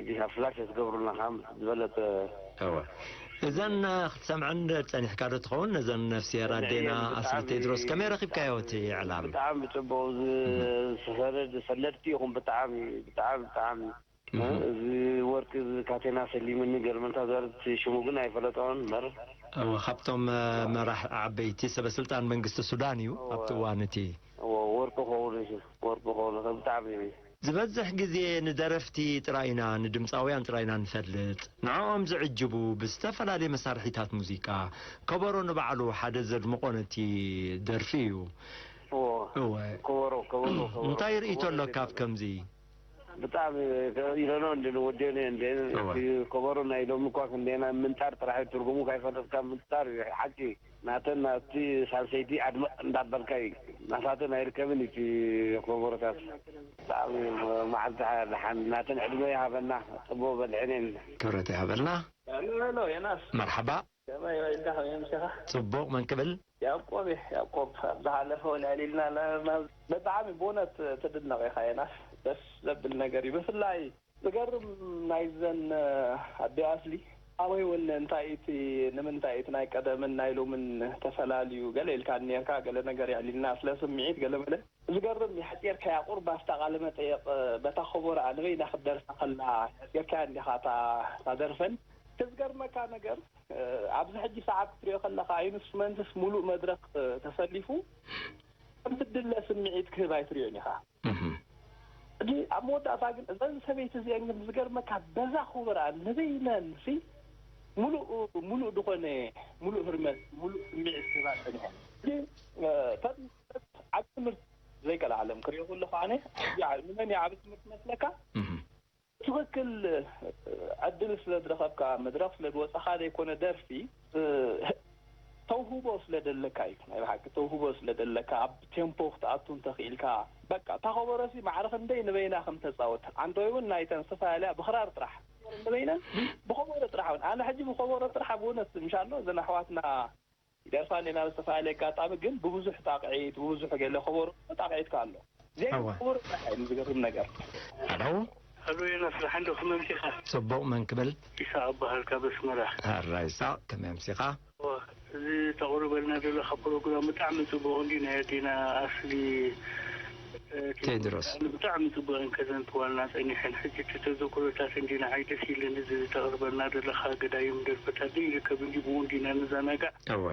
እዚ ኣብ ፍላሽ ክትገብሩልና ከም ዝበለጸ። እወ። እዘን፣ እ፣ ክትሰምዐን ጸኒሕካ ዶ ትኸውን? ነዘን ነፍስሄር ኣዴና ሰሚዐየን፣ ኣስሊ ብጣዕሚ፣ ቴድሮስ ከመይ ረኺብካዮ እቲ ዕላል? ብጣዕሚ ጽቡቕ፣ ዝ-፣ እህ። ዝፈረድ፣ ፈለጥቲ ኢኹም ብጣዕሚ፣ ብጣዕሚ፣ ብጣዕሚ። እህ። እዚ ወርቂ፣ እዚ ካቴና ሰሊሙኒ፣ ገርመልታ ዘርት ሽሙ ግን ኣይፈለጦን እምበር። እወ፣ ካብቶም፣ እ፣ መራሕ ዓበይቲ ሰበ ስልጣን መንግስቲ ሱዳን እዩ እወ። ኣብቲ እዋን እቲ። እወ፣ ወርቂ ክኸውን እዩ፣ ወርቂ ክኸውን ይኽእል፣ ብጣዕሚ። ዝበዝሕ ግዜ ንደረፍቲ ጥራይ ኢና፣ ንድምጻውያን ጥራይ ኢና ንፈልጥ። ንዕኦም ዝዕጅቡ ብዝተፈላለየ መሳርሒታት ሙዚቃ፣ ከበሮ ንባዕሉ ሓደ ዘድምቖ ነቲ ደርፊ እዩ። እወ። እወ። ከበሮ፣ ከበሮ፣ ከበሮ። እንታይ ርእይቶ ከበሮ ኣለካ ኣብ ከምዚ? ብጣዕሚ ኢረኖ እንደ ንወደነ እንደ እወ። እቲ ከበሮ ናይ ሎሚ እኳ ክንደና ምንጣር ጥራሕ እዩ ትርጉሙ ካይፈለጥካ ምንጣር እዩ ሓቂ። ናተን ናብቲ ሳልሰይቲ ኣድመቕ እንዳበልካ እዩ። ናሳተን ኣይርከብን እዩ እቲ ከበሮታት። ብጣዕሚ መዓልቲ ደሓን ናተን ዕድመ ይሃበና። ጽቡቕ በልዕኔን። ክብረት ይሃበልና። ሄሎ፣ ሄሎ፣ ዮናስ። መርሓባ። ከመይ ውዒልካ፣ ከመይ ኣምሲኻ? ጽቡቕ፣ መን ክብል? ያዕቆብ እየ፣ ያዕቆብ። ኣብ ዝሓለፈ እውን ኣዕሊልና ና-፣ ና-፣ ብጣዕሚ ብእውነት ትድነቕ ኢኻ ዮናስ። ደስ ዘብል ነገር እዩ። ብፍላይ ዝገርም ናይዘን ኣደ ኣስሊ ኣበይ እውን እንታይ እቲ፣ ንምንታይ እቲ ናይ ቀደምን ናይ ሎምን ተፈላልዩ ገለ ኢልካ ኔርካ፣ ገለ ነገር የዕሊልና፣ ስለ ስምዒት ገለ መለ። ዝገርም እዩ። ሓጺርካያ ቁርብ ኣብታ ቃለ መጠየቕ በታ ከበሮኣ ንበይና ክትደርፋ ከላ ሓጺርካያ እንዲኻ እታ፣ እታ ደርፈን። እቲ ዝገርመካ ነገር፣ እ፣ ኣብዚ ሕጂ ሰዓት ክትሪኦ ከለኻ፣ ኢንስትሩመንትስ ሙሉእ መድረኽ፣ እ፣ ተሰሊፉ፣ ከም ትድለ ስምዒት ክህብ ኣይትሪኦን ኢኻ። እህ። ሕጂ ኣብ መወዳእታ ግን፣ እዘን ሰበይቲ እዚአን ግን ዝገርመካ፣ በዛ ከበሮኣን ንበይነን ሲ፣ ሙሉእ፣ ሙሉእ ዝኾነ፣ ሙሉእ ህርመት፣ ሙሉእ ስምዒት ክህባ ጸኒሐን። ሕጂ፣ እ፣ ተን ዓቢ ትምህርቲ ዘይቀልዓለም ክሪኦ ከለኹ ኣነ፣ ሕጂ ዓ-፣ ንመን እዩ ዓቢ ትምህርቲ መስለካ? እህ። ትኽክል፣ ዕድል ስለ ዝረኸብካ፣ መድረኽ ስለ ዝወጻኻ ዘይኮነ ደርፊ፣ እ፣ ተውህቦ ስለ ደለካ እዩ። ናይ ብሓቂ ተውህቦ ስለ ደለካ፣ ኣብ ቴምፖ ክትኣቱ እንተኽኢልካ፣ በቃ፣ እታ ከበሮሲ ማዕረ ክንደይ ንበይና ከም ተጻወት። ዓንተወይ እውን ናይተን ዝተፈላለያ ብኽራር ጥራሕ ንበይነን፣ ብኸበሮ ጥራሕ እውን። ኣነ ሕጂ ብኸበሮ ጥራሕ ብእውነት፣ ምሻሎ፣ እዘን ኣሕዋትና ይደርፋ እንዴ ናብ ዝተፈላለየ ኣጋጣሚ፣ ግን ብብዙሕ ጣቕዒት፣ ብብዙሕ ገለ ከበሮ ጣቕዒትካ ኣሎ። ዜማ እወ። ከበሮ ጥራሕ እዩ ዝገርም ነገር። ሃሎ። ሃሎ፣ ዮናስ፣ ደሓን ዶ? ከመይ ኣምሲኻ? ጽቡቕ፣ መን ክብል? ኢሳቕ እበሃል፣ ካብ ኣስመራ። ኣራ ኢሳቕ፣ ከመይ ኣምሲኻ? እወ፣ እዚ ተቕርበልና ዘለኻ ፕሮግራም ብጣዕሚ ጽቡቕ እንዲ፣ ናይ ኣዴና ኣስሊ፣ እ፣ ቴድሮስ። ብጣዕሚ ጽቡቕ እየን ከዘንትዋልና ጸኒሐን። ሕጂ እቲ ተዘክሮታት እንዲ ንዓይ ደስ ኢለን፣ እዚ ተቕርበልና ዘለኻ ገዳይም ደርፍታት ዘይርከብ እንዲ፣ ብኡ እንዲና ንዘናጋዕ። እወ።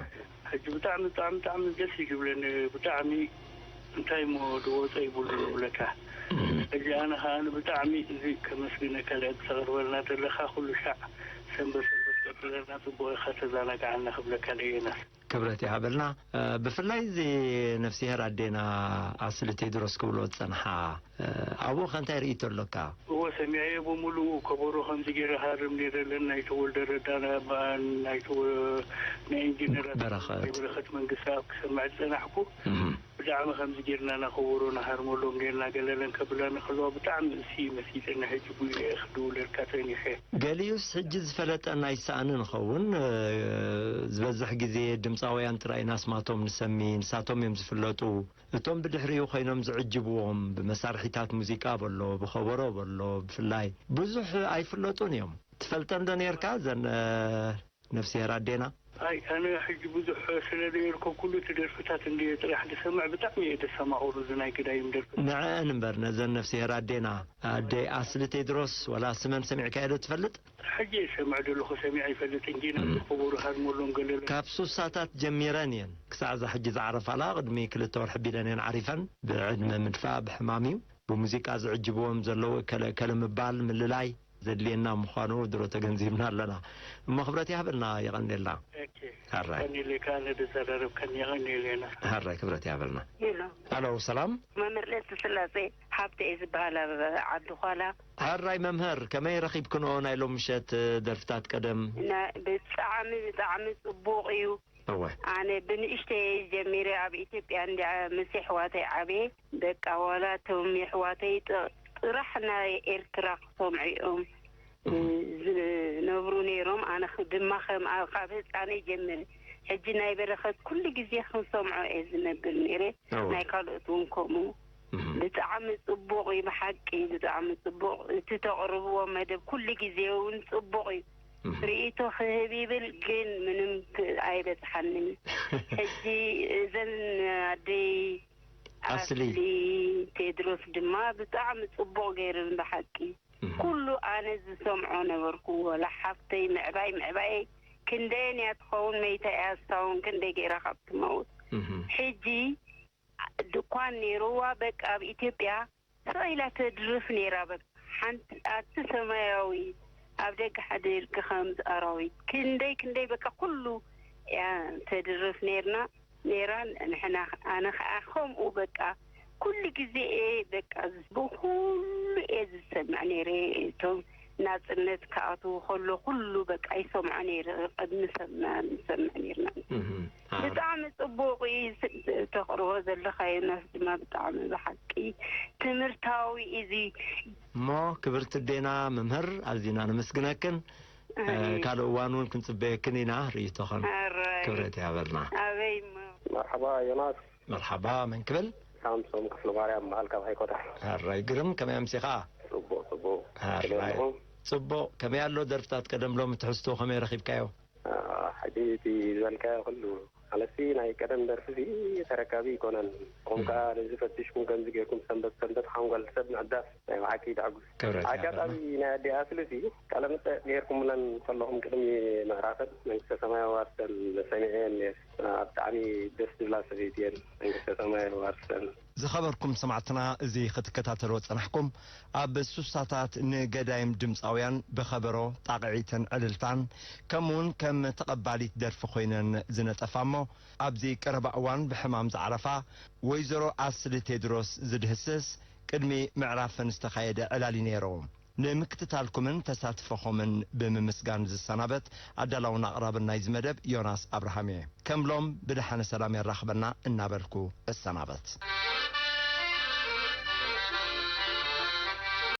ሕጂ ብጣዕሚ፣ ብጣዕሚ፣ ብጣዕሚ ደስ እዩ ዝብለኒ። ብጣዕሚ እንታይ እሞ ዝወጾ ይብሉን ይብለካ። እም። ሕጂ ኣነ ኸኣ ብጣዕሚ እዚ ከመስግነካ፣ እዚ ተቕርበልና ዘለኻ ኩሉ ሻዕ ሰንበት ሰንበት ቀጽለልና፣ ጽቡቕ ኢኻ ተዘናግዓና ክብለካ ደየና። ክብረት ይሃበልና። እ፣ ብፍላይ እዚ ነፍስሄር ኣዴና ኣስሊ ቴድሮስ ክብሎ ዝጸንሓ፣ እ፣ ኣብኡ ኸ እንታይ ርእይቶ ኣሎካ? እወ፣ ሰሚዐዮ ብምሉኡ። ከበሮ ከምዚ ገይረ ሃርም ነይረ፣ ለን ናይ ተወልደ ረዳ፣ ናይ ኣባን ናይ ተወ-፣ ናይ ኢንጂነር በረኸት። ናይ በረኸት መንግስቲ ኣብ ክሰምዕ ዝጸናሕኩ። እህ። ብጣዕሚ ከምዚ ጌርና ናኸበሮ ናሃርመሎም ጌርና ገለለን ከብላኒ ከለዋ ብጣዕሚ እሲ መሲጠኒ። ሕጂ ጉየ ክድውለልካ ጸኒሐ። ገሊኡስ ሕጂ ዝፈለጠ ናይ ሰኣኒ ንኸውን፣ እ፣ ዝበዝሕ ግዜ ድምፃውያን ጥራይ ኢና ስማቶም ንሰሚ፣ ንሳቶም እዮም ዝፍለጡ። እቶም ብድሕሪኡ ኮይኖም ዝዕጅብዎም ብመሳርሒታት ሙዚቃ በሎ፣ ብኸበሮ በሎ፣ ብፍላይ ብዙሕ ኣይፍለጡን እዮም። ትፈልጠን ዶ ነርካ እዘን፣ እ፣ ነፍስሄር ኣዴና? ኣይ፣ ኣነ ሕጂ ብዙሕ ስለ ዘየርከብኩሉ እቲ ደርፍታት እንድየ ጥራሕ ዝሰምዕ፣ ብጣዕሚ እየ ደሰማቑሩ እዚ ናይ ገዳይም ደርፍታት። ንዐአን እምበር ነዘን ነፍስሄር ኣዴና፣ ኣደይ ኣስሊ ቴድሮስ፣ ወላ ስመን ሰሚዕካዮ ዶ ትፈልጥ? ሕጂ እየ ዝሰምዕ ዘለኹ፣ ሰሚዐ ይፈልጥ እንጂ ናብ እም። ዝኸበሩ ሃርመሎም ገለለ። ካብ ሱሳታት ጀሚረን እየን ክሳዕ እዛ ሕጂ ዝዓረፋላ፣ ቅድሚ ክልተ ወርሒ ቢለን እየን ዓሪፈን። ብዕድመ ምድፋእ ብሕማም እዩ። ብሙዚቃ ዝዕጅብዎም ዘለዉ እከለ እከለ ምባል፣ ምልላይ ዘድልየና ምዃኑ ድሮ ተገንዚብና ኣለና። እሞ ክብረት ይሃበልና፣ የቐንየልና። ኦኬ። ሕራይ። ቀኒለ ከኣ ነደዘራረብከኒ የቐንየለና። ሕራይ፣ ክብረት ይሃበልና። ሄሎ። ኣሎ፣ ሰላም። መምህር ለትስላሴ ሃብተ እየ ዝበሃል፣ ኣብ ዓዲ ዃላ። ሕራይ መምህር፣ ከመይ ረኺብክንኦ ናይ ሎም ምሸት ደርፍታት ቀደም? ና-፣ ብጣዕሚ፣ ብጣዕሚ ጽቡቕ እዩ። እወ። ኣነ ብንእሽተይ ጀሚረ ኣብ ኢትዮጵያ እንድያ ምስ የሕዋተይ ዓብየ። በቃ ዋላ እቶም የሕዋተይ ጥ-፣ ጥራሕ ናይ ኤርትራ ክሰምዑ እዮም እህ። ዝነብሩ ነይሮም። ኣነ ኽ-፣ ድማ ከም ኣብ፣ ካብ ህፃነይ ጀሚረ ሕጂ ናይ በረኸት ኩሉ ግዜ ክንሰምዖ እየ ዝነብር ነይረ። እወ። ናይ ካልኦት እውን ከምኡ። እህ። ብጣዕሚ ጽቡቕ እዩ፣ ብሓቂ ብጣዕሚ ጽቡቕ። እቲ ተቕርብዎ መደብ ኩሉ ግዜ እውን ጽቡቕ እዩ። እህ። ርእይቶ ክህብ ይብል፣ ግን ምንም ክ-፣ ኣይበጽሓንን። ሕጂ እዘን ኣደይ ኣስሊ። ኣስሊ ቴድሮስ ድማ ብጣዕሚ ጽቡቕ ገይረን ብሓቂ። እህ። ኩሉ ኣነ ዝሰምዖ ነበርኩ፣ ወላ ሓፍተይ ምዕባይ፣ ምዕባየይ ክንደየን እያ ትኸውን፣ መይታ እያ እሳ እውን ክንደይ ገይራ ካብ ትመውት። እህ። ሕጂ ድኳን ነይርዋ፣ በቃ ኣብ ኢትዮጵያ ስቕ ኢላ ተድርፍ ነይራ። በቃ ሓንቲ ኣቲ ሰማያዊ ኣብ ደገ ሓደ ኢልኪ ከምዚ ኣራዊት ክንደይ ክንደይ በቃ ኩሉ እያ ተድርፍ ነይርና፣ ነይራ። ንሕና፣ ኣነ ኸዓ ከምኡ በቃ ኩሉ ግዜ እየ በቃ ብኩሉ እየ ዝሰምዕ ነይረ። እቶም ናጽነት ክኣትዉ ከሎ ኩሉ በቃ ይሰምዖ ነይረ። ቅድሚ ሰምና ንሰምዕ ነይርና። እህ። ኣዎ። ብጣዕሚ ጽቡቕ እዩ ስ-፣ ተቕርቦ ዘለኻዮ መስ ድማ ብጣዕሚ ብሓቂ ትምህርታዊ እዚ። እሞ ክብርቲ ኣዴና መምህር፣ ኣዚና ነመስግነክን። ኣይ። ካልእ እዋን እውን ክንጽበየክን ኢና፣ ርእይቶኽን። ኣራይ። ክብረት ይሃበልና። ኣበይ እሞ? መርሓባ ዮናስ። መርሓባ፣ መን ክብል? ሳምሶም ክፍለ ማርያም በዓል ካብ ሃይኮታ። ኣራይ ግርም፣ ከመይ ኣምሲኻ? ጽቡቕ፣ ጽቡቕ። ኣራይ። ከመይ ኣለኹም? ጽቡቕ። ከመይ ኣሎ ደርፍታት ቀደም ሎሚ ትሕዝቶ ከመይ ረኺብካዮ? አ፣ ሕጂ እቲ ዝበልካዮ ኩሉ፣ ማለትሲ ናይ ቀደም ደርፊ እዚ ተረካቢ ኣይኮነን። ንስኹም ከኣ ነዚ ፈቲሽኩም ከምዚ ጌርኩም ሰንበት ሰንበት ሓንጎል ሰብ ምዕዳስ ናይ ብሓቂ ተሐጉስ። ክብረት ኣጋጣሚ ይሃበልና። ናይ ኣዲ ኣስሊ እዚ ቃለ መጠይቕ ጌርኩምለን ከለኹም ቅድሚ ምዕራፈን መንግስተ ሰማይ የዋርሰን ሰሚዐየን እየ። ብጣዕሚ ደስ ዝብላ ሰበይቲ እየን። መንግስተ ሰማይ የዋርሰን። ዝኸበርኩም ሰማዕትና፣ እዚ ክትከታተልዎ ጸናሕኩም፣ ኣብ ሱሳታት ንገዳይም ድምጻውያን ብኸበሮ፣ ጣቕዒትን ዕልልታን፣ ከምኡውን ከም ተቐባሊት ደርፊ ኮይነን ዝነጠፋ እሞ፣ ኣብዚ ቀረባ እዋን ብሕማም ዝዓረፋ ወይዘሮ ኣስሊ ቴድሮስ ዝድህስስ ቅድሚ ምዕራፈን ዝተኻየደ ዕላል እዩ ነይሩ። ንምክትታልኩምን ተሳትፎኹምን ብምምስጋን ዝሰናበት ኣዳላውን ኣቕራብን ናይዚ መደብ ዮናስ ኣብርሃም እየ። ከም ሎም ብደሓነ ሰላም የራኽበና እናበልኩ እሰናበት።